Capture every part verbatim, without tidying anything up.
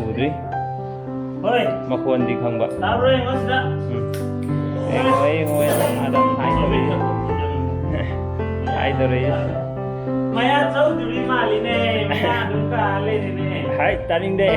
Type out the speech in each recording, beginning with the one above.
ꯎꯗ꯭ꯔꯤ꯫ ꯍꯣꯏ꯫ ꯃꯈꯣꯟꯗꯤ ꯈꯪꯕ꯫ ꯇꯥꯕ꯭ꯔꯣ? ꯌꯦꯡꯉꯣ ꯁꯤꯗ꯫ ꯎꯝ꯫ ꯌꯦꯡꯉꯣ, ꯌꯦꯡꯉꯣ, ꯌꯦꯡꯉꯣ꯫ ꯑꯗꯨꯝ ꯍꯥꯏꯗꯧꯔꯤ꯫ ꯍꯥꯏꯗꯧꯔꯤ꯫ ꯃꯌꯥ ꯆꯧꯗꯨꯔꯤ ꯃꯥꯜꯂꯤꯅꯦ꯫ ꯃꯌꯥ ꯑꯗꯨꯝ ꯀꯥ ꯂꯩꯔꯤꯅꯦ꯫ ꯍꯥꯏ, ꯇꯥꯅꯤꯡꯗꯦ꯫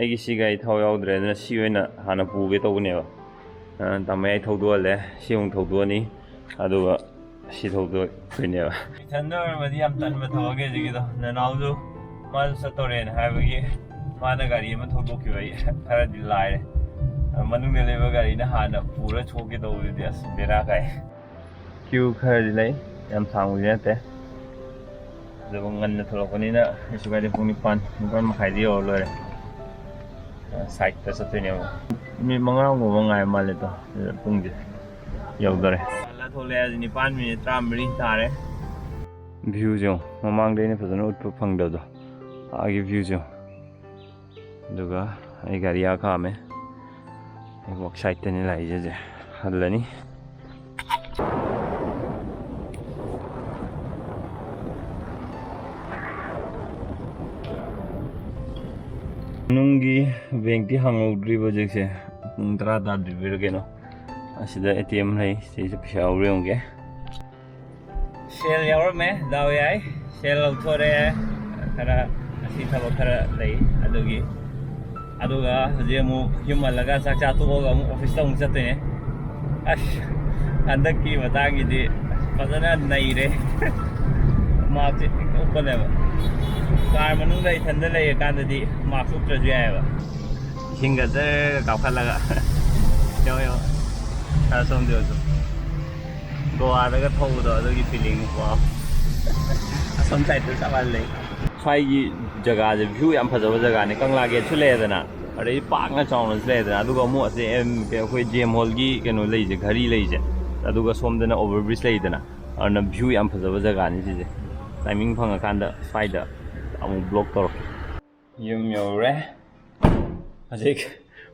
ꯑꯩꯒꯤ ꯁꯤ ꯒꯥꯔꯤ ꯊꯥꯎ ꯌꯥꯎꯗ꯭ꯔꯦ, ꯑꯗꯨꯅ ꯁꯤ ꯑꯣꯏꯅ ꯍꯥꯟꯅ ꯄꯨꯒꯦ ꯇꯧꯕꯅꯦꯕ꯫ ꯑ, ꯇꯥꯃꯣ ꯑꯩ ꯊꯧꯗꯣꯛꯍꯜꯂꯦ, ꯁꯤ ꯑꯃꯨꯛ ꯊꯧꯗꯣꯛꯑꯅꯤ, ꯑꯗꯨꯒ ꯁꯤ ꯊꯧꯗꯣꯛꯇꯣꯏꯅꯦꯕ꯫ ꯏꯊꯟꯗ ꯑꯣꯏꯔꯝꯃꯗꯤ ꯌꯥꯝ ꯇꯟꯕ ꯊꯕꯛꯅꯦ ꯍꯧꯖꯤꯛꯀꯤꯗꯣ꯫ ꯅꯅꯥꯎꯁꯨ ꯃꯥꯁꯨ ꯆꯠꯇꯧꯔꯦꯅ ꯍꯥꯏꯕꯒꯤ ꯃꯥꯅ ꯒꯥꯔꯤ ꯑꯃ ꯊꯧꯗꯣꯛꯈꯤꯕ, ꯑꯩ ꯈꯔꯗꯤ ꯂꯥꯏꯔꯦ꯫ ꯑ, ꯃꯅꯨꯡꯗ ꯂꯩꯕ ꯒꯥꯔꯤꯅ ꯍꯥꯟꯅ ꯄꯨꯔ ꯊꯣꯛꯀꯦ ꯇꯧꯕꯗꯨꯗꯤ ꯑꯁ ꯕꯦꯔꯥ ꯀꯥꯏ꯫ ꯀ꯭ꯌꯨ ꯈꯔꯗꯤ ꯂꯩ, ꯌꯥꯝ ꯁꯥꯡꯕꯗꯤ ꯅꯠꯇꯦ꯫ ꯑꯗꯨꯕꯨ ꯉꯟꯅ ꯊꯣꯛꯂꯛꯄꯅꯤꯅ ꯀꯩꯁꯨ ꯀꯥꯏꯗꯦ, ꯄꯨꯡ ꯅꯤꯄꯥꯟ, ꯅꯤꯄꯥꯟ ꯃꯈꯥꯏꯗ ꯌꯧꯔ ꯂꯣꯏꯔꯦ꯫ ꯁꯥꯏꯠꯇ ꯆꯠꯇꯣꯏꯅꯦꯕ꯫ ꯃꯤꯅꯤꯠ ꯃꯉꯥꯒꯨꯝꯕ ꯉꯥꯏ ꯃꯥꯜꯂꯦ꯫ ꯑꯗꯣ ꯄꯨꯡꯁꯦ ꯌꯧꯗꯣꯔꯦ꯫ ꯍꯜꯂ ꯊꯣꯛꯂꯛꯑꯦ, ꯍꯧꯖꯤꯛ ꯅꯤꯄꯥꯟ ꯃꯤꯅꯤꯠ ꯇꯔꯥꯃꯔꯤ ꯇꯥꯔꯦ꯫ ꯚ꯭ꯌꯨꯁꯦ ꯌꯦꯡꯉꯣ, ꯃꯃꯥꯡꯗ ꯑꯩꯅ ꯐꯖꯅ ꯎꯠꯄ ꯐꯪꯗꯕꯗꯣ, ꯑꯥꯒꯤ ꯚ꯭ꯌꯨꯁꯦ ꯌꯦꯡꯉꯣ꯫ ꯑꯗꯨꯒ ꯑꯩ ꯒꯥꯔꯤ ꯑꯥ ꯈꯥꯝꯃꯦ꯫ ꯑꯩ ꯋꯥꯛ ꯁꯥꯏꯠꯇꯅꯤ ꯂꯥꯛꯏꯁꯦ ꯍꯧꯖꯤꯛ꯫ ꯍꯜꯂꯅꯤ꯫ ꯅꯨꯡꯒꯤ ꯕꯦꯡꯛꯇꯤ ꯍꯥꯡꯍꯧꯗ꯭ꯔꯤꯕ ꯍꯧꯖꯤꯛꯁꯦ꯫ ꯄꯨꯡ ꯇꯔꯥ ꯇꯥꯗ꯭ꯔꯤꯕꯩꯔ ꯀꯩꯅꯣ꯫ ꯑꯁꯤꯗ ꯑꯦ ꯇꯤ ꯑꯦꯝ ꯂꯩ꯫ ꯁꯤꯁꯨ ꯄꯩꯁꯥ ꯌꯥꯎꯕ꯭ꯔꯥ ꯌꯦꯡꯉꯨꯒꯦ꯫ ꯁꯦꯜ ꯌꯥꯎꯔꯝꯃꯦ, ꯗꯥꯎ ꯌꯥꯏ꯫ ꯁꯦꯜ ꯂꯧꯊꯣꯔꯛꯑꯦ꯫ ꯈꯔ ꯑꯁꯤ ꯊꯕꯛ ꯈꯔ ꯂꯩ ꯑꯗꯨꯒꯤ꯫ ꯑꯗꯨꯒ ꯍꯧꯖꯤꯛ ꯑꯃꯨꯛ ꯌꯨꯝ ꯍꯜꯂꯒ ꯆꯥꯛ ꯆꯥ ꯇꯣꯛꯑꯒ ꯑꯃꯨꯛ ꯑꯣꯐꯤꯁꯇ ꯑꯃꯨꯛ ꯆꯠꯇꯣꯏꯅꯦ꯫ ꯑꯁ, ꯍꯟꯗꯛꯀꯤ ꯃꯇꯥꯡꯒꯤꯗꯤ ꯐꯖꯅ ꯅꯩꯔꯦ꯫ ꯃꯥꯔꯛꯁꯦ ꯄꯤꯛ ꯎꯞꯄꯅꯦꯕ꯫ ꯀꯥꯔ ꯃꯅꯨꯡꯗ ꯏꯊꯟꯗ ꯂꯩꯔꯀꯥꯟꯗꯗꯤ ꯃꯥꯔꯛꯁ ꯎꯞꯇ꯭ꯔꯁꯨ ꯌꯥꯏꯑꯕ꯫ ꯏꯁꯤꯡꯒ ꯖꯔ ꯀꯥꯞꯈꯠꯂꯒ꯫ ꯌꯦꯡꯉꯣ, ꯌꯦꯡꯉꯣ꯫ ꯈꯔ ꯁꯣꯝꯗ ꯌꯦꯡꯉꯨ꯫ ꯒꯣꯋꯥꯗꯒ ꯊꯧꯕꯗꯣ ꯑꯗꯨꯒꯤ ꯐꯤꯂꯤꯡ꯫ ꯋꯥꯎ꯫ ꯑꯁꯣꯝ ꯁꯥꯏꯗꯠꯇ ꯆꯞ ꯃꯥꯟꯅ ꯂꯩ꯫ ꯁ꯭ꯋꯥꯏꯒꯤ ꯖꯒꯥꯁꯦ ꯚ꯭ꯌꯨ ꯌꯥꯝ ꯐꯖꯕ ꯖꯒꯥꯅꯤ꯫ ꯀꯪꯂꯥ ꯒꯦꯠꯁꯨ ꯂꯩꯔꯦꯗꯅ, ꯑꯗꯩ ꯄꯥꯛꯅ ꯆꯥꯎꯅꯁꯨ ꯂꯩꯔꯦꯗꯅ, ꯑꯗꯨꯒ ꯑꯃꯨꯛ ꯑꯁꯤ ꯑꯦꯝ-, ꯑꯩꯈꯣꯏ ꯖꯤ ꯑꯦꯝ ꯍꯣꯜꯒꯤ ꯀꯩꯅꯣ ꯂꯩꯁꯦ, ꯘꯔꯤ ꯂꯩꯁꯦ, ꯑꯗꯨꯒ ꯁꯣꯝꯗꯅ ꯑꯣꯚꯔ ꯕ꯭ꯔꯤꯖ ꯂꯩꯗꯅ, ꯑꯗꯨꯅ ꯚ꯭ꯌꯨ ꯌꯥꯝ ꯐꯖꯕ ꯖꯒꯥꯅꯤ ꯁꯤꯁꯦ꯫ ꯇꯥꯏꯃꯤꯡ ꯐꯪꯉꯀꯥꯟꯗ ꯁ꯭ꯋꯥꯏꯗ ꯑꯃꯨꯛ ꯕ꯭ꯂꯣꯛ ꯇꯧꯔꯛꯀꯦ꯫ ꯌꯨꯝ ꯌꯧꯔꯦ꯫ ꯍꯧꯖꯤꯛ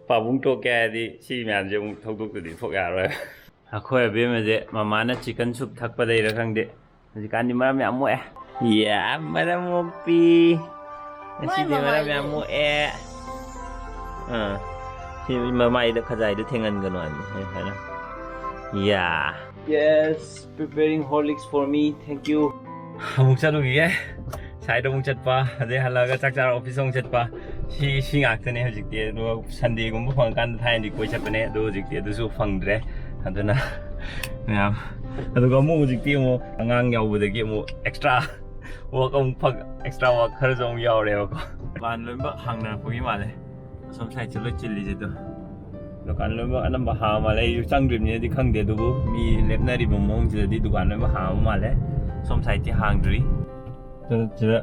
ꯄꯥꯕꯨꯡ ꯊꯣꯛꯀꯦ ꯍꯥꯏꯔꯗꯤ ꯁꯤ ꯃꯌꯥꯝꯁꯦ ꯑꯃꯨꯛ ꯊꯧꯗꯣꯛꯇꯗꯤ ꯊꯣꯛ ꯌꯥꯔꯣꯏ꯫ ꯑꯩꯈꯣꯏ ꯑꯕꯦꯝꯃꯁꯦ ꯃꯃꯥꯅ ꯆꯤꯀꯟ ꯁꯨꯞ ꯊꯛꯄꯗꯩꯔ ꯈꯪꯗꯦ, ꯍꯧꯖꯤꯛꯀꯥꯟꯗꯤ ꯃꯔꯝ ꯌꯥꯝ ꯃꯣꯛꯑꯦ꯫ ꯌꯥ, ꯃꯔꯝ ꯃꯣꯛꯄꯤ꯫ ꯉꯁꯤꯗꯤ ꯃꯔꯝ ꯌꯥꯝ ꯃꯣꯛꯑꯦ꯫ ꯑꯥ, ꯁꯤ ꯃꯃꯥꯏꯗ ꯈꯖꯥꯏꯗ ꯊꯦꯡꯍꯟꯒꯅꯨ ꯍꯥꯏꯕꯅꯤ ꯑꯩ ꯍꯥꯏꯅ꯫ ꯌꯥ꯫ Yes, preparing Horlicks for me. Thank you. ꯑꯃꯨꯛ ꯆꯠꯂꯨꯈꯤꯒꯦ꯫ ꯁꯥꯏꯗ ꯑꯃꯨꯛ ꯆꯠꯄ, ꯑꯗꯩ ꯍꯜꯂꯛꯑꯒ ꯆꯥꯛ ꯆꯥꯔ ꯑꯣꯐꯤꯁ ꯑꯃꯨꯛ ꯆꯠꯄ꯫ ꯁꯤ, ꯁꯤ ꯉꯥꯛꯇꯅꯦ ꯍꯧꯖꯤꯛꯇꯤ꯫ ꯑꯗꯨꯒ ꯁꯟꯗꯦꯒꯨꯝꯕ ꯐꯪꯉꯀꯥꯟꯗ ꯊꯥꯏꯅꯗꯤ ꯀꯣꯏ ꯆꯠꯄꯅꯦ, ꯑꯗꯣ ꯍꯧꯖꯤꯛꯇꯤ ꯑꯗꯨꯁꯨ ꯐꯪꯗ꯭ꯔꯦ꯫ ꯑꯗꯨꯅ ꯃꯌꯥꯝ, ꯑꯗꯨꯒ ꯑꯃꯨꯛ ꯍꯧꯖꯤꯛꯇꯤ ꯑꯃꯨꯛ ꯑꯉꯥꯡ ꯌꯥꯎꯕꯗꯒꯤ ꯑꯃꯨꯛ ꯑꯦꯛꯁꯇ꯭ꯔꯥ ꯋꯥꯛ ꯑꯃꯨꯛ ꯐꯪ-, ꯑꯦꯛꯁꯇ꯭ꯔꯥ ꯋꯥꯛ ꯈꯔꯁꯨ ꯑꯃꯨꯛ ꯌꯥꯎꯔꯦꯕꯀꯣ꯫ ꯗꯨꯀꯥꯟ ꯂꯣꯏꯅꯃꯛ ꯍꯥꯡꯅꯔꯛꯄꯒꯤ ꯃꯥꯜꯂꯦ꯫ ꯑꯁꯣꯝ ꯁꯥꯏꯠꯁꯦ ꯂꯣꯏ ꯆꯤꯜꯂꯤꯁꯦ ꯑꯗꯣ꯫ ꯗꯨꯀꯥꯟ ꯂꯣꯏꯅꯃꯛ ꯑꯅꯝꯕ ꯍꯥꯡꯕ ꯃꯥꯜꯂꯦ꯫ ꯑꯩꯁꯨ ꯆꯪꯗ꯭ꯔꯤꯕꯅꯤꯅꯗꯤ ꯈꯪꯗꯦ, ꯑꯗꯨꯕꯨ ꯃꯤ ꯂꯦꯞꯅꯔꯤꯕ ꯃꯑꯣꯡꯁꯤꯗꯗꯤ ꯗꯨꯀꯥꯟ ꯂꯣꯏꯅꯃꯛ ꯍꯥꯡꯕ ꯃꯥꯜꯂꯦ꯫ ꯁꯣꯝ ꯁꯥꯏꯠꯇꯤ ꯍꯥꯡꯗ꯭ꯔꯤ꯫ ꯑꯗꯨ ꯁꯤꯗ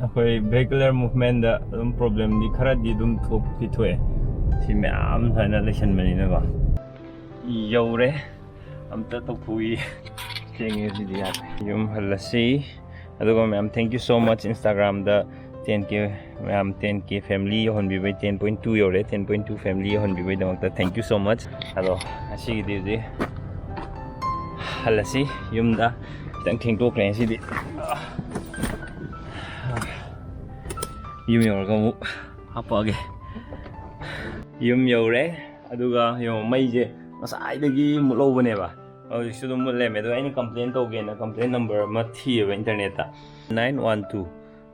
ꯑꯩꯈꯣꯏ vehicular movementꯗ ꯑꯗꯨꯝ problemꯗꯤ ꯈꯔꯗꯤ ꯑꯗꯨꯝ ꯊꯣꯛꯇꯤ ꯊꯣꯛꯑꯦ, ꯁꯤ ꯃꯌꯥꯝ ꯁꯨꯃꯥꯏꯅ ꯂꯩꯁꯟꯕꯅꯤꯅꯀꯣ꯫ ꯌꯧꯔꯦ꯫ ꯑꯝꯇ ꯇꯧꯊꯣꯛꯏ꯫ ꯊꯦꯡꯉꯦ ꯁꯤꯗꯤ, ꯌꯥꯗ꯭ꯔꯦ꯫ ꯌꯨꯝ ꯍꯜꯂꯁꯤ꯫ ꯑꯗꯨꯒ ꯃꯌꯥꯝ, thank you so much Instagramꯗ ten K, ꯃꯌꯥꯝ ten K family ꯌꯧꯍꯟꯕꯤꯕꯩ, ten point two ꯌꯧꯔꯦ, ten point two family ꯌꯧꯍꯟꯕꯤꯕꯩꯗꯃꯛꯇ thank you so much꯫ ꯑꯗꯣ ꯉꯁꯤꯒꯤꯗꯤ ꯍꯧꯖꯤꯛ ꯍꯜꯂꯁꯤ ꯌꯨꯝꯗ꯫ ꯈꯤꯇꯪ ꯊꯦꯡꯗꯣꯛꯈ꯭ꯔꯦ ꯉꯁꯤꯗꯤ꯫ ꯌꯨꯝ ꯌꯧꯔꯒ ꯑꯃꯨꯛ ꯍꯥꯞꯄꯛꯑꯒꯦ꯫ ꯌꯨꯝ ꯌꯧꯔꯦ꯫ ꯑꯗꯨꯒ ꯌꯦꯡꯉꯣ, ꯃꯩꯁꯦ ꯉꯁꯥꯏꯗꯒꯤ ꯃꯨꯠꯍꯧꯕꯅꯦꯕ, ꯍꯧꯖꯤꯛꯁꯨ ꯑꯗꯨꯝ ꯃꯨꯠ ꯂꯩꯔꯝꯃꯦ꯫ ꯑꯗꯣ ꯑꯩꯅ complain ꯇꯧꯒꯦꯅ complain number ꯑꯃ ꯊꯤꯌꯦꯕ internetꯇ, nine one two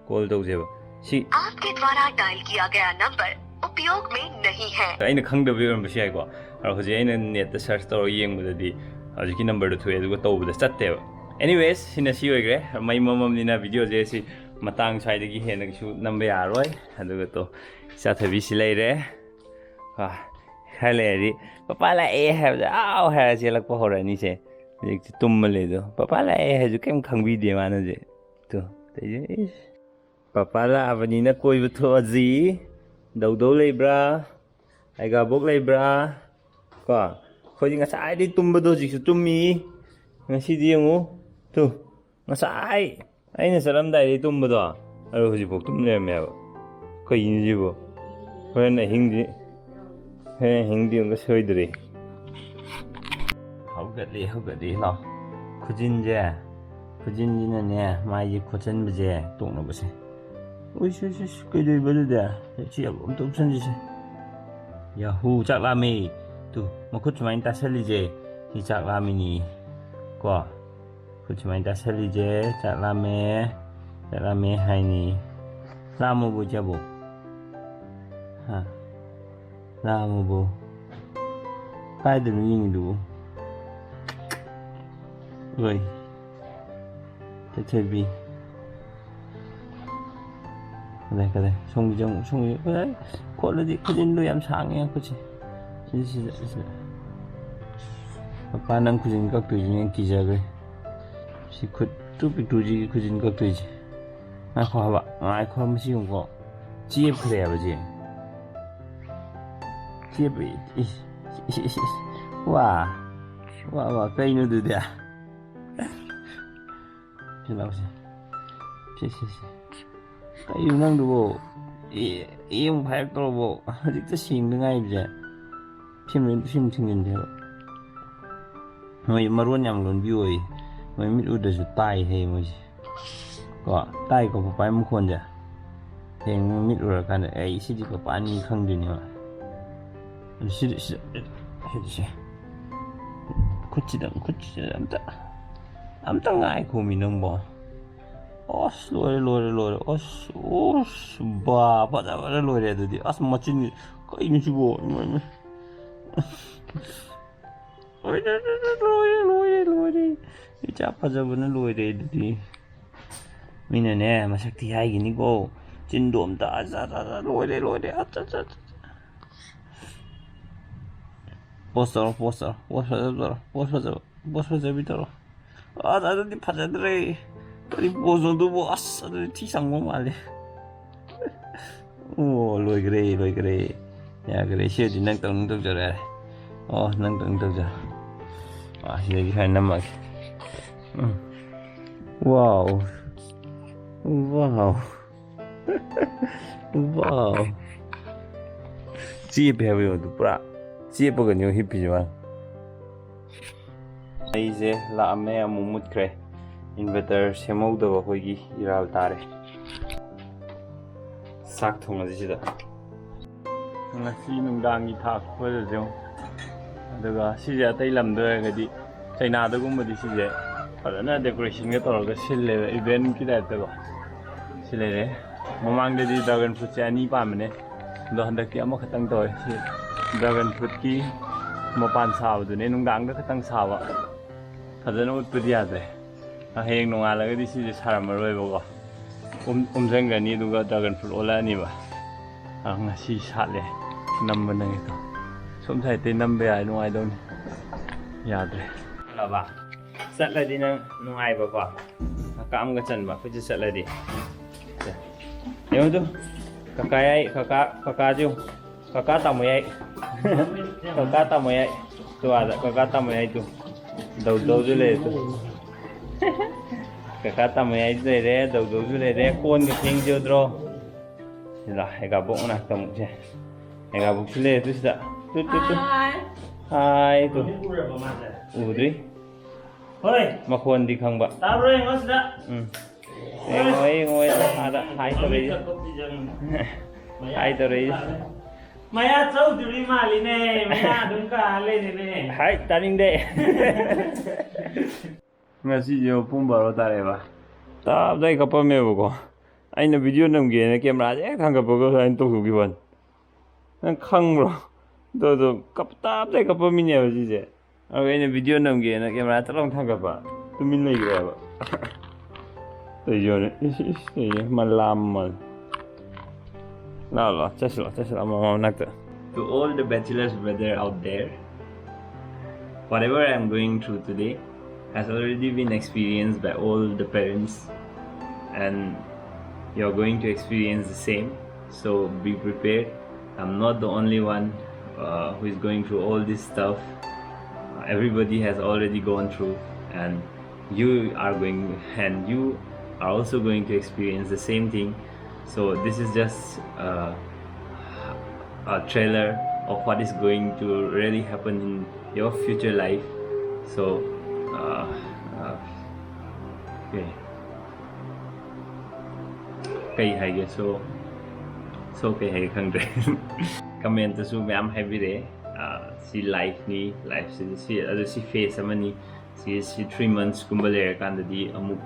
call ꯇꯧꯁꯦꯕ꯫ ꯁꯤ आपके द्वारा डायल किया गया नंबर उपयोग में नहीं है। ꯑꯩꯅ ꯈꯪꯗꯕꯩ ꯑꯣꯏꯔꯝꯕꯁꯨ ꯌꯥꯏꯀꯣ꯫ ꯑꯗꯣ ꯍꯧꯖꯤꯛ ꯑꯩꯅ netꯇ search ꯇꯧꯔꯒ ꯌꯦꯡꯕꯗꯗꯤ ꯍꯧꯖꯤꯛꯀꯤ numberꯗꯣ ꯊꯣꯛꯑꯦ, ꯑꯗꯨꯒ ꯇꯧꯕꯗ ꯆꯠꯇꯦꯕ꯫ Anyways, ꯁꯤꯅ ꯁꯤ ꯑꯣꯏꯈ꯭ꯔꯦ꯫ ꯃꯩ ꯃꯝꯃꯝꯅꯤꯅ videoꯁꯦ ꯁꯤ ꯃꯇꯥꯡ ꯁ꯭ꯋꯥꯏꯗꯒꯤ ꯍꯦꯟꯅ ꯀꯩꯁꯨ ꯅꯝꯕ ꯌꯥꯔꯣꯏ꯫ ꯑꯗꯨꯒ ꯇꯣ, ꯏꯆꯥꯊꯣꯏꯕꯤ ꯁꯤ ꯂꯩꯔꯦ꯫ ꯀꯣ, ꯈꯔ ꯂꯩꯔꯗꯤ "ꯄꯄꯥ ꯂꯥꯛꯑꯦ" ꯍꯥꯏꯕꯗ "ꯑꯥꯎ" ꯍꯥꯏꯔ ꯆꯦꯜꯂꯛꯄ ꯍꯧꯔꯅꯤꯁꯦ꯫ ꯍꯧꯖꯤꯛꯇꯤ ꯇꯨꯝꯃ ꯂꯩꯗꯣ꯫ "ꯄꯄꯥ ꯂꯥꯛꯑꯦ" ꯍꯥꯏꯁꯨ ꯀꯩꯝ ꯈꯪꯕꯤꯗꯦ ꯃꯥꯅꯁꯦ꯫ ꯇꯨ, ꯇꯧꯏꯁꯦ, ꯏꯁ꯫ "ꯄꯄꯥ ꯂꯥꯛꯑꯕꯅꯤꯅ ꯀꯣꯏꯕ ꯊꯣꯛꯑꯁꯤ꯫ ꯗꯧꯗꯧ ꯂꯩꯕ꯭ꯔꯥ? ꯑꯩꯒꯥꯕꯣꯛ ꯂꯩꯕ꯭ꯔꯥ?" ꯀꯣ, ꯑꯩꯈꯣꯏꯗꯤ ꯉꯁꯥꯏꯗꯩ ꯇꯨꯝꯕꯗꯣ ꯍꯧꯖꯤꯛꯁꯨ ꯇꯨꯝꯃꯤ꯫ ꯉꯁꯤꯗꯤ ꯌꯦꯡꯉꯨ꯫ ꯇꯨ, ꯉꯁꯥꯏ ꯑꯩꯅ ꯆꯠꯂꯝꯗꯥꯏꯗꯒꯤ ꯇꯨꯝꯕꯗꯣ, ꯑꯗꯨ ꯍꯧꯖꯤꯛꯐꯥꯎ ꯇꯨꯝ ꯂꯩꯔꯝꯃꯦꯕ꯫ ꯀꯩꯅꯣ ꯁꯤꯕꯨ? ꯍꯣꯔꯦꯟ ꯑꯍꯤꯡꯗꯤ, ꯍꯣꯔꯦꯟ ꯑꯍꯤꯡꯗꯤ ꯑꯃꯨꯛꯀ ꯁꯣꯏꯗ꯭ꯔꯤ꯫ ꯍꯧꯒꯠꯂꯦ, ꯍꯧꯒꯠꯂꯦ, ꯂꯥꯎ꯫ ꯈꯨꯖꯤꯟꯁꯦ, ꯈꯨꯖꯤꯟꯁꯤꯅꯅꯦ, ꯃꯥꯒꯤ ꯈꯣꯠꯆꯟꯕꯁꯦ ꯇꯣꯛꯅꯕꯁꯦ꯫ ꯎꯏꯁ, ꯎꯏꯁ, ꯎꯏꯁ, ꯀꯩꯗꯧꯔꯤꯕ ꯑꯗꯨꯗꯤ? ꯁꯤ ꯑꯝꯇ ꯎꯞꯁꯟꯁꯤꯁꯦ꯫ ꯌꯥꯍꯨ, ꯆꯥꯛ ꯂꯥꯝꯃꯦ꯫ ꯇꯨ, ꯃꯈꯨꯠ ꯁꯨꯃꯥꯏꯅ ꯇꯥꯁꯜꯂꯤꯁꯦ, ꯁꯤ ꯆꯥꯛ ꯂꯥꯝꯃꯤꯅꯤ꯫ ꯀꯣ? ꯈꯨꯠ ꯁꯨꯃꯥꯏꯅ ꯇꯥꯁꯜꯂꯤꯁꯦ, ꯆꯥꯛ ꯂꯥꯝꯃꯦ, ꯆꯥꯛ ꯂꯥꯝꯃꯦ ꯍꯥꯏꯅꯤ꯫ ꯂꯥꯝꯃꯕꯣ ꯏꯆꯥꯕꯣ? ꯍꯥ? ꯂꯥꯝꯃꯕꯣ? ꯀꯥꯏꯗꯅꯣ ꯌꯦꯡꯉꯤꯗꯨꯕꯨ? ꯍꯣꯏ꯫ ꯆꯠꯊꯣꯏꯕꯤ꯫ ꯀꯗꯥꯏ, ꯀꯗꯥꯏ? ꯁꯣꯝꯒꯤꯁꯦ ꯑꯃꯨꯛ, ꯁꯣꯝꯒꯤ, ꯀꯗꯥꯏ? ꯈꯣꯠꯂꯗꯤ ꯈꯨꯖꯤꯟꯗꯣ ꯌꯥꯝ ꯁꯥꯡꯉꯦ ꯈꯨꯠꯁꯦ꯫ ꯁꯤꯗ, ꯁꯤꯗ, ꯁꯤꯗ꯫ ꯄꯄꯥ, ꯅꯪ ꯈꯨꯖꯤꯟ ꯀꯛꯇꯣꯏꯁꯤꯅꯦ, ꯀꯤꯖꯈ꯭ꯔꯦ꯫ ꯁꯤ ꯈꯨꯠ ꯇꯨ ꯄꯤꯛꯇ꯭ꯔꯨꯁꯤꯒꯤ ꯈꯨꯖꯤꯟ ꯀꯛꯇꯣꯏꯁꯦ꯫ ꯉꯥꯏꯈꯣ ꯍꯥꯏꯕ, ꯉꯥꯏꯈꯣ ꯍꯥꯏꯕ, ꯃꯁꯤ ꯌꯦꯡꯉꯨꯀꯣ꯫ ꯆꯦꯞꯈ꯭ꯔꯦꯕ ꯁꯦ꯫ ꯆꯦꯞꯄ, ꯏꯁ, ꯏꯁ, ꯏꯁ, ꯏꯁ꯫ ꯋꯥ, ꯋꯥ, ꯋꯥ, ꯀꯩꯅꯣ ꯑꯗꯨꯗꯤ? ꯁꯤ ꯂꯥꯎꯁꯦ꯫ ꯁꯤ, ꯁꯤ, ꯁꯤ꯫ ꯀꯩꯅꯣ ꯅꯪꯗꯨꯕꯣ? ꯑꯦ, ꯑꯦ ꯑꯃꯨꯛ ꯍꯥꯏꯔꯛꯇꯧꯔꯕꯣ? ꯍꯧꯖꯤꯛꯇ ꯁꯦꯡꯗ ꯉꯥꯏꯔꯤꯕꯁꯦ꯫ Film, film ꯊꯤꯡꯖꯤꯟꯗꯦꯕ꯫ ꯃꯣꯏ ꯃꯔꯣꯟ ꯌꯥꯝ ꯂꯣꯟꯕꯤ ꯑꯣꯏ꯫ ꯃꯣꯏ ꯃꯤꯠ ꯎꯗ꯭ꯔꯁꯨ ꯇꯥꯏ ꯍꯥꯏ ꯃꯣꯏꯁꯦ꯫ ꯀꯣ, ꯇꯥꯏꯀꯣ ꯄꯄꯥꯏ ꯃꯈꯣꯟꯁꯦ꯫ ꯍꯌꯦꯡ ꯃꯣꯏ ꯃꯤꯠ ꯎꯔꯀꯥꯟꯗ, "ꯑꯩ ꯁꯤꯗꯤ ꯄꯄꯥꯅꯤ" ꯈꯪꯗꯣꯏꯅꯦꯕ꯫ ꯑꯗꯨ ꯁꯤꯗꯤ, ꯁꯤꯗ, ꯁꯤꯗꯤ, ꯁꯤ꯫ ꯈꯨꯠꯁꯤꯗ, ꯈꯨꯠꯁꯤꯗ ꯑꯝꯇ, ꯑꯝꯇ ꯉꯥꯏꯈꯣꯃꯤ ꯅꯪꯕꯣ꯫ ꯑꯁ, ꯂꯣꯏꯔꯦ, ꯂꯣꯏꯔꯦ, ꯂꯣꯏꯔꯦ꯫ ꯑꯁ, ꯑꯁ, ꯕꯥ, ꯐꯖꯕꯅ ꯂꯣꯏꯔꯦ ꯑꯗꯨꯗꯤ꯫ ꯑꯁ, ꯃꯆꯤꯟ, ꯀꯩꯅꯣ ꯁꯤꯕꯣ? ꯏꯃꯥ, ꯏꯃꯥ꯫ ꯂꯣꯏꯔꯦ, ꯂꯣꯏꯔꯦ, ꯂꯣꯏꯔꯦ, ꯂꯣꯏꯔꯦ꯫ ꯏꯆꯥ ꯐꯖꯕꯅ ꯂꯣꯏꯔꯦ ꯑꯗꯨꯗꯤ꯫ ꯃꯤꯅꯅꯦ, ꯃꯁꯛ ꯊꯤ ꯍꯥꯏꯈꯤꯅꯤꯀꯣ꯫ ꯆꯤꯟꯗꯣ ꯑꯝꯇ, ꯑꯁ, ꯑꯁ, ꯑꯁ, ꯂꯣꯏꯔꯦ, ꯂꯣꯏꯔꯦ꯫ ꯑꯁ, ꯑꯁ, ꯑꯁ, ꯑꯁ꯫ ꯄꯣꯁ ꯇꯧꯔꯣ, ꯄꯣꯁ ꯇꯧꯔꯣ, ꯄꯣꯁ ꯐꯖꯕ ꯇꯧꯔꯣ, ꯄꯣꯁ ꯐꯖꯕ, ꯄꯣꯁ ꯐꯖꯕꯤ ꯇꯧꯔꯣ꯫ ꯑꯁ, ꯑꯗꯨꯗꯤ ꯐꯖꯗ꯭ꯔꯦ꯫ ꯀꯔꯤ ꯄꯣꯁꯅꯣ ꯑꯗꯨꯕꯨ? ꯑꯁ, ꯑꯗꯨꯗꯤ ꯊꯤ ꯆꯪꯕ ꯃꯥꯜꯂꯦ꯫ ꯑꯣ, ꯂꯣꯏꯈ꯭ꯔꯦ, ꯂꯣꯏꯈ꯭ꯔꯦ꯫ ꯌꯥꯈ꯭ꯔꯦ, ꯁꯤꯗꯤ ꯅꯪ ꯇꯧꯅꯤꯡ ꯇꯧꯖꯔꯣ ꯌꯥꯔꯦ꯫ ꯑꯣ, ꯅꯪ ꯇꯧꯅꯤꯡ ꯇꯧꯖꯔꯣ꯫ ꯑꯥ, ꯁꯤꯗꯒꯤ ꯁꯨꯃꯥꯏꯅ ꯅꯝꯃꯒꯦ꯫ ꯎꯝ꯫ ꯋꯥꯎ꯫ Wow. Wow. ꯆꯦꯞꯄꯦ ꯍꯥꯏꯕ ꯌꯦꯡꯉꯣ ꯑꯗꯨ, ꯄꯨꯔꯥ ꯆꯦꯞꯄꯒꯅꯤ ꯍꯤꯞꯄꯤꯁꯦ ꯃꯥ꯫ ꯃꯩꯁꯦ ꯂꯥꯛꯑꯝꯃꯦ, ꯑꯃꯨꯛ ꯃꯨꯠꯈ꯭ꯔꯦ꯫ Inverter ꯁꯦꯝꯍꯧꯗꯕ ꯑꯩꯈꯣꯏꯒꯤ ꯏꯔꯥꯜ ꯇꯥꯔꯦ꯫ ꯆꯥꯛ ꯊꯣꯡꯉꯁꯤ ꯁꯤꯗ꯫ ꯉꯁꯤ ꯅꯨꯡꯗꯥꯡꯒꯤ ꯊꯥꯛꯄꯗꯁꯨ ꯌꯦꯡꯉꯨ꯫ ꯑꯗꯨꯒ ꯁꯤꯁꯦ ꯑꯇꯩ ꯂꯝꯗ ꯑꯣꯏꯔꯒꯗꯤ, ꯆꯩꯅꯥꯗꯒꯨꯝꯕꯗꯤ ꯁꯤꯁꯦ ꯐꯖꯅ decorationꯒ ꯇꯧꯔꯒ ꯁꯤꯜꯂꯦꯕ, eventꯀꯤ typeꯇꯀꯣ꯫ ꯁꯤ ꯂꯩꯔꯦ꯫ ꯃꯃꯥꯡꯗꯗꯤ dragon fruitꯁꯦ ꯑꯅꯤ ꯄꯥꯟꯕꯅꯦ, ꯑꯗꯣ ꯍꯟꯗꯛꯇꯤ ꯑꯃꯈꯛꯇꯪ ꯇꯧꯔꯦ꯫ ꯁꯤ dragon fruitꯀꯤ ꯃꯄꯥꯟ ꯁꯥꯕꯗꯨꯅꯦ, ꯅꯨꯡꯗꯥꯡꯗ ꯈꯛꯇꯪ ꯁꯥꯕ꯫ ꯐꯖꯅ ꯎꯠꯄꯗꯤ ꯌꯥꯗ꯭ꯔꯦ꯫ ꯍꯌꯦꯡ ꯅꯣꯡꯉꯥꯜꯂꯒꯗꯤ ꯁꯤꯁꯦ ꯁꯥꯔꯝꯃꯔꯣꯏꯕꯀꯣ꯫ ꯎꯝ, ꯎꯝꯁꯤꯟꯒꯅꯤ, ꯑꯗꯨꯒ dragon fruit ꯑꯣꯜꯂꯛꯑꯅꯤꯕ꯫ ꯑ, ꯉꯁꯤ ꯁꯥꯠꯂꯦ꯫ ꯅꯝꯕ ꯅꯪꯒꯤꯗꯣ꯫ ꯁꯣꯝ sideꯇꯩ ꯅꯝꯕ ꯌꯥꯔꯦ, ꯅꯨꯡꯉꯥꯏꯗꯧꯅꯤ꯫ ꯌꯥꯗ꯭ꯔꯦ꯫ ꯆꯠꯂꯕ? ꯆꯠꯂꯗꯤ ꯅꯪ ꯅꯨꯡꯉꯥꯏꯕꯀꯣ꯫ ꯀꯥꯝꯒ ꯆꯟꯕ ꯑꯩꯈꯣꯏꯁꯦ ꯆꯠꯂꯗꯤ꯫ ꯌꯦꯡꯉꯨ ꯇꯨ꯫ ꯀꯀꯥ ꯌꯥꯏ, ꯀꯀꯥ, ꯀꯀꯥꯁꯨ꯫ ꯀꯀꯥ ꯇꯥꯃꯣ ꯌꯥꯏ꯫ ꯀꯀꯥ ꯇꯥꯃꯣ ꯌꯥꯏ꯫ ꯇꯨ ꯑꯥꯗ ꯀꯀꯥ ꯇꯥꯃꯣ ꯌꯥꯏ ꯇꯨ꯫ ꯗꯧꯗꯧꯁꯨ ꯂꯩꯔꯦ ꯇꯨ꯫ ꯀꯀꯥ ꯇꯥꯃꯣ ꯌꯥꯏꯁꯨ ꯂꯩꯔꯦ, ꯗꯧꯗꯧꯁꯨ ꯂꯩꯔꯦ꯫ ꯀꯣꯟꯒ ꯐꯦꯡꯖꯗ꯭ꯔꯣ? ꯁꯤꯗ ꯍꯩꯒꯥꯕꯣꯛ ꯃꯅꯥꯛꯇ ꯑꯃꯨꯛꯁꯦ꯫ ꯍꯩꯒꯥꯕꯣꯛꯁꯨ ꯂꯩꯔꯦ ꯇꯨ ꯁꯤꯗ꯫ ꯇꯨ, ꯇꯨ, ꯇꯨ꯫ ꯍꯥꯏ꯫ ꯍꯥꯏ ꯇꯨ꯫ ꯎꯗ꯭ꯔꯤ꯫ ꯍꯣꯏ꯫ ꯃꯈꯣꯟꯗꯤ ꯈꯪꯕ꯫ ꯇꯥꯕ꯭ꯔꯣ ꯌꯦꯡꯉꯣ ꯁꯤꯗ꯫ ꯎꯝ꯫ ꯌꯦꯡꯉꯣ, ꯌꯦꯡꯉꯣ, ꯑꯥꯗ ꯍꯥꯏ ꯇꯧꯔꯛꯏꯁꯦ꯫ ꯃꯃꯤꯠ ꯀꯛꯊꯠꯄꯤꯖꯪ꯫ ꯃꯌꯥ ꯍꯥꯏ ꯇꯧꯔꯛꯏꯁꯦ꯫ ꯃꯌꯥ ꯆꯧꯗ꯭ꯔꯤ ꯃꯥꯜꯂꯤꯅꯦ, ꯃꯌꯥ ꯑꯗꯨꯝ ꯀꯥ ꯂꯩꯔꯦꯅꯦ꯫ ꯍꯥꯏ, ꯇꯥꯅꯤꯡꯗꯦ꯫ ꯉꯁꯤꯁꯦ ꯄꯨꯡ ꯕꯥꯔꯣ ꯇꯥꯔꯦꯕ꯫ ꯇꯥꯕꯗ ꯑꯩ ꯀꯞꯄꯝꯃꯦꯕꯀꯣ꯫ ꯑꯩꯅ video ꯅꯝꯒꯦꯅ cameraꯁꯦ ꯍꯦꯛ ꯊꯥꯡꯒꯠꯄꯒ ꯁꯨꯃꯥꯏꯅ ꯇꯧꯊꯣꯛꯈꯤꯕ ꯋꯥꯅꯤ꯫ ꯅꯪ ꯈꯪꯕ꯭ꯔꯣ? ꯑꯗꯣ, ꯑꯗꯣ ꯀꯞ-, ꯇꯥꯕꯗ ꯑꯩ ꯀꯞꯄꯝꯃꯤꯅꯦꯕ ꯁꯤꯁꯦ꯫ ꯑꯗꯨꯒ ꯑꯩꯅ video ꯅꯝꯒꯦꯅ camera ꯇꯛ ꯂꯥꯎ ꯊꯥꯡꯒꯠꯄ, ꯇꯨꯃꯤꯟ ꯂꯩꯈ꯭ꯔꯦꯕ꯫ ꯇꯧꯖꯣꯅꯦ꯫ ꯏꯁ, ꯏꯁ, ꯇꯧꯖꯣꯅꯦ꯫ ꯃꯂꯥꯝ ꯃꯜ꯫ ꯂꯥꯛꯑꯣ, ꯂꯥꯛꯑꯣ, ꯆꯠꯁꯤ ꯂꯥꯛꯑꯣ, ꯆꯠꯁꯤ ꯂꯥꯛꯑꯣ, ꯃꯃꯥ ꯃꯅꯥꯛꯇ꯫ To all the bachelors brother out there, whatever I'm going through today has already been experienced by all the parents, and you're going to experience the same. So be prepared. I'm not the only one, uh, who is going through all this stuff. Everybody has already gone through, and you are going, and you are also going to experience the same thing. So this is just uh, a trailer of what is going to really happen in your future life. So uh, uh, okay. ꯀꯩ ꯍꯥꯏꯒꯦ? So so ꯀꯩ ꯍꯥꯏꯒꯦ ꯈꯪꯗ꯭ꯔꯦ. ꯀꯃꯦꯟꯇꯁꯨ ꯃꯌꯥꯝ ꯍꯥꯏꯕꯤꯔꯛꯑꯦ, ꯑꯥ, ꯁꯤ ꯂꯥꯏꯐꯅꯤ, ꯂꯥꯏꯐꯁꯤ ꯁꯤ, ꯑꯗꯨ ꯁꯤ ꯐꯦꯁ ꯑꯃꯅꯤ, ꯁꯤ ꯁꯤ ꯊ꯭ꯔꯤ ꯃꯟꯁꯀꯨꯝꯕ ꯂꯩꯔꯀꯥꯟꯗꯗꯤ ꯑꯃꯨꯛ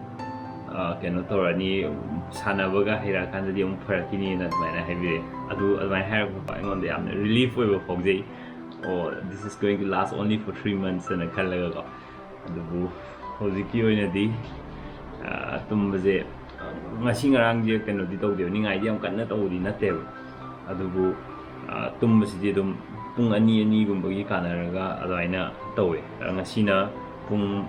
ꯑꯥ, ꯀꯩꯅꯣ ꯇꯧꯔꯅꯤ, ꯁꯥꯟꯅꯕꯒ ꯍꯩꯔꯛꯑꯀꯥꯟꯗꯗꯤ ꯑꯃꯨꯛ ꯐꯔꯛꯈꯤꯅꯤꯅ ꯑꯗꯨꯃꯥꯏꯅ ꯍꯥꯏꯕꯤꯔꯛꯑꯦ꯫ ꯑꯗꯨ ꯑꯗꯨꯃꯥꯏꯅ ꯍꯥꯏꯔꯛꯄꯀꯣ, ꯑꯩꯉꯣꯟꯗ ꯌꯥꯝꯅ ꯔꯤꯂꯤꯐ ꯑꯣꯏꯕ ꯐꯥꯎꯖꯩ꯫ ꯑꯣ, this is going to last only for three months ꯍꯥꯏꯅ ꯈꯜꯂꯒꯀꯣ꯫ ꯑꯗꯨꯕꯨ ꯍꯧꯖꯤꯛꯀꯤ ꯑꯣꯏꯅꯗꯤ ꯑꯥ, ꯇꯨꯝꯕꯁꯦ, ꯑꯥ, ꯉꯁꯤ ꯉꯔꯥꯡꯁꯦ ꯀꯩꯅꯣꯗꯤ ꯇꯧꯗꯦꯕ, ꯅꯤꯡꯉꯥꯏꯗꯤ ꯌꯥꯝ ꯀꯟꯅ ꯇꯧꯕꯗꯤ ꯅꯠꯇꯦꯕ꯫ ꯑꯗꯨꯕꯨ ꯑꯥ, ꯇꯨꯝꯕꯁꯤꯗꯤ ꯑꯗꯨꯝ ꯄꯨꯡ ꯑꯅꯤ ꯑꯅꯤꯒꯨꯝꯕꯒꯤ ꯀꯥꯟꯅꯔꯒ ꯑꯗꯨꯃꯥꯏꯅ ꯇꯧꯋꯦ꯫ ꯑꯗ ꯉꯁꯤꯅ ꯄꯨꯡ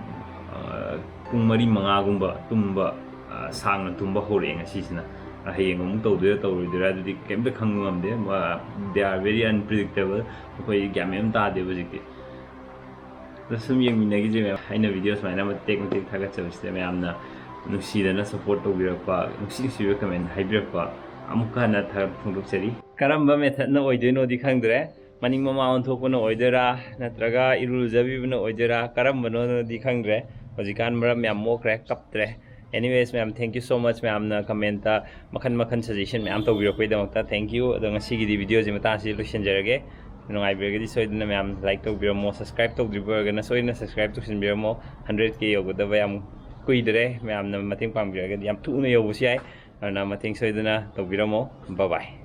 ꯑꯥ, ꯄꯨꯡ ꯃꯔꯤ ꯃꯉꯥꯒꯨꯝꯕ ꯇꯨꯝꯕ ꯑꯥ, ꯁꯥꯡꯅ ꯇꯨꯝꯕ ꯍꯧꯔꯛꯑꯦ ꯉꯁꯤꯁꯤꯅ꯫ ꯑꯥ, ꯍꯌꯦꯡ ꯑꯃꯨꯛ ꯇꯧꯗꯣꯏꯔꯥ ꯇꯧꯔꯣꯏꯗꯣꯏꯔꯥ ꯑꯗꯨꯗꯤ ꯀꯩꯝꯇ ꯈꯪꯕ ꯉꯝꯗꯦ꯫ ꯃꯥ-, they are very unpredictable꯫ ꯑꯩꯈꯣꯏ ꯒ꯭ꯌꯥꯟ ꯃꯦꯟ ꯑꯃ ꯇꯥꯗꯦꯕ ꯍꯧꯖꯤꯛꯇꯤ꯫ ꯑꯗꯣ ꯁꯨꯝ ꯌꯦꯡꯃꯤꯟꯅꯈꯤꯁꯦ ꯃꯌꯥꯝ꯫ ꯑꯩꯅ ꯚꯤꯗꯤꯑꯣ ꯁꯨꯃꯥꯏꯅ ꯃꯇꯦꯛ ꯃꯇꯦꯛ ꯊꯥꯒꯠꯆꯕꯁꯤꯗ ꯃꯌꯥꯝꯅ ꯅꯨꯡꯁꯤꯗꯅ ꯁꯞꯄꯣꯔꯠ ꯇꯧꯕꯤꯔꯛꯄ, ꯅꯨꯡꯁꯤ ꯅꯨꯡꯁꯤꯕ ꯀꯃꯦꯟ ꯍꯥꯏꯕꯤꯔꯛꯄ ꯑꯃꯨꯛꯀ ꯍꯟꯅ ꯊꯥꯒꯠꯄ ꯐꯣꯡꯗꯣꯛꯆꯔꯤ꯫ ꯀꯔꯝꯕ ꯃꯦꯊꯠꯅ ꯑꯣꯏꯗꯣꯏꯅꯣꯗꯤ ꯈꯪꯗ꯭ꯔꯦ꯫ ꯃꯅꯤꯡ ꯃꯃꯥꯡ ꯑꯣꯟꯊꯣꯛꯄꯅ ꯑꯣꯏꯗꯣꯏꯔꯥ, ꯅꯠꯇ꯭ꯔꯒ ꯏꯔꯨ ꯂꯨꯖꯕꯤꯕꯅ ꯑꯣꯏꯗꯣꯏꯔꯥ, ꯀꯔꯝꯕꯅꯣꯗꯤ ꯈꯪꯗ꯭ꯔꯦ꯫ ꯍꯧꯖꯤꯛꯀꯥꯟ ꯃꯔꯝ ꯌꯥꯝ ꯃꯣꯛꯈ꯭ꯔꯦ, ꯀꯞꯇ꯭ꯔꯦ꯫ Anyways ꯃꯌꯥꯝ, thank you so much ꯃꯌꯥꯝꯅ ꯀꯃꯦꯟꯇ ꯃꯈꯟ ꯃꯈꯟ ꯁꯖꯦꯁꯟ ꯃꯌꯥꯝ ꯇꯧꯕꯤꯔꯛꯄꯒꯤꯗꯃꯛꯇ꯫ Thank you꯫ ꯑꯗꯣ ꯉꯁꯤꯒꯤꯗꯤ ꯚꯤꯗꯤꯑꯣꯁꯤ ꯃꯇꯥꯡꯁꯤꯗ ꯂꯣꯏꯁꯤꯟꯖꯔꯒꯦ꯫ ꯅꯨꯡꯉꯥꯏꯕꯤꯔꯒꯗꯤ ꯁꯣꯏꯗꯅ ꯃꯌꯥꯝ ꯂꯥꯏꯛ ꯇꯧꯕꯤꯔꯝꯃꯣ, ꯁꯕꯁꯀ꯭ꯔꯥꯏꯕ ꯇꯧꯗ꯭ꯔꯤꯕ ꯑꯣꯏꯔꯒꯅ ꯁꯣꯏꯗꯅ ꯁꯕꯁꯀ꯭ꯔꯥꯏꯕ ꯇꯧꯁꯤꯟꯕꯤꯔꯝꯃꯣ꯫ ꯍꯟꯗ꯭ꯔꯦꯠ ꯀꯦ ꯌꯧꯒꯗꯕ ꯌꯥꯝ ꯀꯨꯏꯗ꯭ꯔꯦ꯫ ꯃꯌꯥꯝꯅ ꯃꯇꯦꯡ ꯄꯥꯡꯕꯤꯔꯒꯗꯤ ꯌꯥꯝ ꯊꯨꯅ ꯌꯧꯕꯁꯨ ꯌꯥꯏ꯫ ꯑꯗꯨꯅ ꯃꯇꯦꯡ ꯁꯣꯏꯗꯅ ꯇꯧꯕꯤꯔꯝꯃꯣ꯫ Bye bye꯫